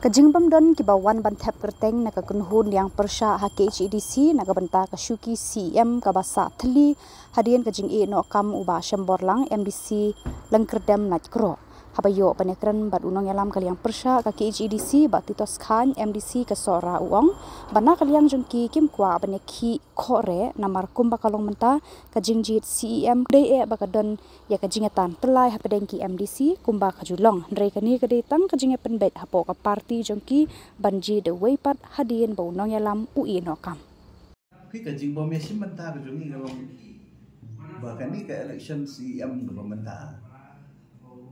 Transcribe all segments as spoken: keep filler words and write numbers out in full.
Ka jingbym don kiba wan ban thep kyrteng na ka kynhun liang pyrshah ha K H A D C na ka bynta ka shuki C E M kaba sah thylli hadien ka jingïehnoh kam u Bah Shemborlang M D C Lyngkyrdem Laitkroh. Haba ïoh ban ïakren bad u nongïalam ka liang pyrshah ka K H A D C Bah Titos Chyne M D C ka Sohra u ong ba na ka liang jong ki kim kwah ban ïakhih khohreh namar kumba ka long mynta ka jingjied C E M dei eh ba ka don ïa ka jingïatan tyllai hapdeng ki M D C kumba ka ju long. Hynrei kane ka dei tang ka jingïapynbeit hapoh ka party jong ki ban jied da uwei pat hadien ba u nongïalam u ïehnoh kam. Phi ka jingbym ïashim bynta ka jong ngi ka long ba kane ka election C E M kaba mynta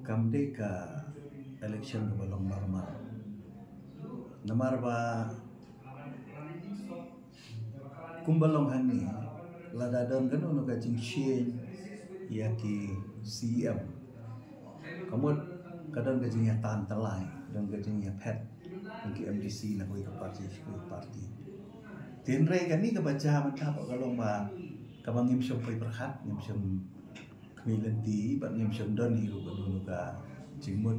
kam dei ka election kaba long normal. Namar ba kumba long hangne, lada don kano kano ka jingshieñ ïa ki C E M, ka mut ka don ka jingïatan tyllai, don ka jingïaphet jong ki M D C na kawei ka party sha kawei ka party. Te hynrei kane kaba jia mynta pat ka long ba kaba ngim shym poi pyrkhat, ngim shym khmih lynti bad ngim shym don hi ruh kano kano ka jingmut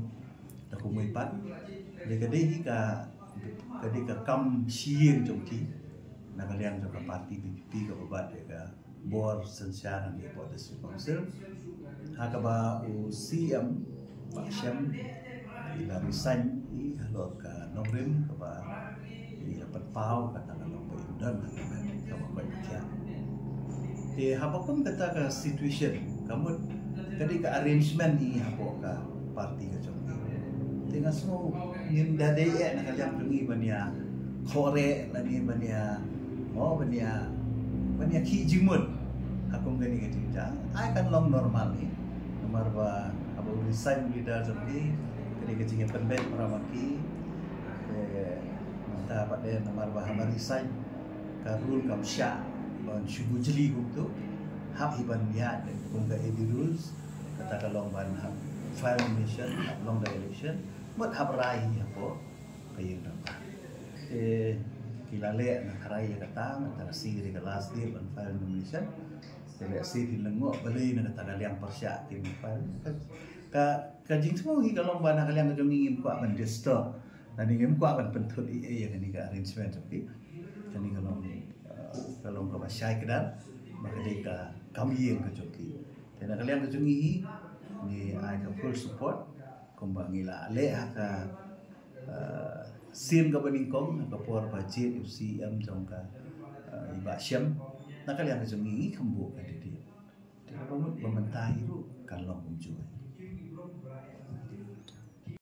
da kumwei pat. Dei ka dei hi ka, ka dei ka kam shyieng jong ki na ka liang jong ka party V P P kaba bat ïa ka bor synshar hangne hapoh District Council. Ha kaba u C M Bah Shem i la resign i halor ka nongrim kaba i la pynpaw kata ka long ba im don ha ka met kaba koit ba khiah. Te haba kum kata ka situation ka mut ka dei ka arrangement hi hapoh ka party ka jong ngi. Te nga sngew ngim da dei eh na ka liang jong ngi ban ïa khohreh lane ban ïa, mo, ban ïa, ban ïakhih jingmut ha kum kane ka jingjia. Ai kan long normal hi. Namar ba haba u resign u leader jong ngi ka dei ka jingïapynbeit para ma ki. Te mynta pat de namar ba haba resign ka rule kam shah ban shu bujli kumto. Hap hi ban ïaid kum ka A D rules. Kata ka long ban hap file nomination, hap long da election, mut hap rai hi hapoh ka ïing dorbar. Te ki la leh na tharai ïa kata, mynta ka sngi ka dei ka last day ban file nomination. Te lehse phin lyngngoh balei na kata ka liang pyrshah kim file. Ka, ka, ka jingsngew hi ka long ba na ka liang ka jong ngi ngim kwah ban disturb. Lane ngim kwah ban pynthut ei ei ïa kane ka arrangement jong ki. Kane ka long, uh, ka long kaba shai kdar ba ka dei ka kam ïing ka jong ki. Te na ka liang ka jong ngi hi, ngi ai ka full support kumba ngi la leh ha ka, uh, sien kaba nyngkong ha ka por ba jied u C M jong ka, uh, i Bah Shem. Na ka liang ka jong ngi ngi kham buh ka dei dei. Te kaba mut ba mynta hi ruh kan long kumjuh.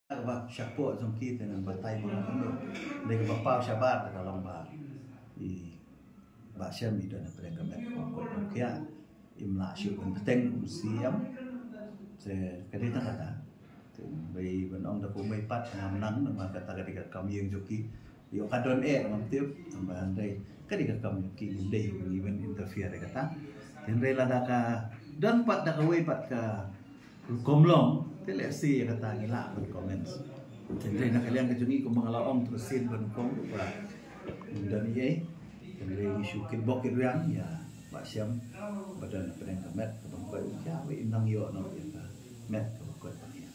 Kaba shapoh jong ki te ngan batai ba ngan dei kaba paw shabar te ka long ba i Bah Shem i don hapdeng ka met kaba koit ba khiah. Im lah shuh ban bteng kum C M. Te ka dei tang kata. Te bai ban ong da kumwei pat ngam nang namar kata ka dei ka kam ïing jong ki. Ïoh ka don eh ngam tip, tang ba hynrei ka dei ka kam jong ki, ngim dei ban, ngim ban interfere ïa kata. Hynrei lada ka don pat da kawei pat ka rukom long, te lehse ïa kata ngi lah ban comments. Hynrei na ka liang ka jong ngi kumba nga la ong te ka sien ba nyngkong ruh ba ngim don ei ei. Hynrei ngi shu kit bok kit riang ïa Bah Shem ba don hapdeng ka met kaba koit ba khiah, ba im nang ïoh noh ïa ka met kaba koit ba khiah.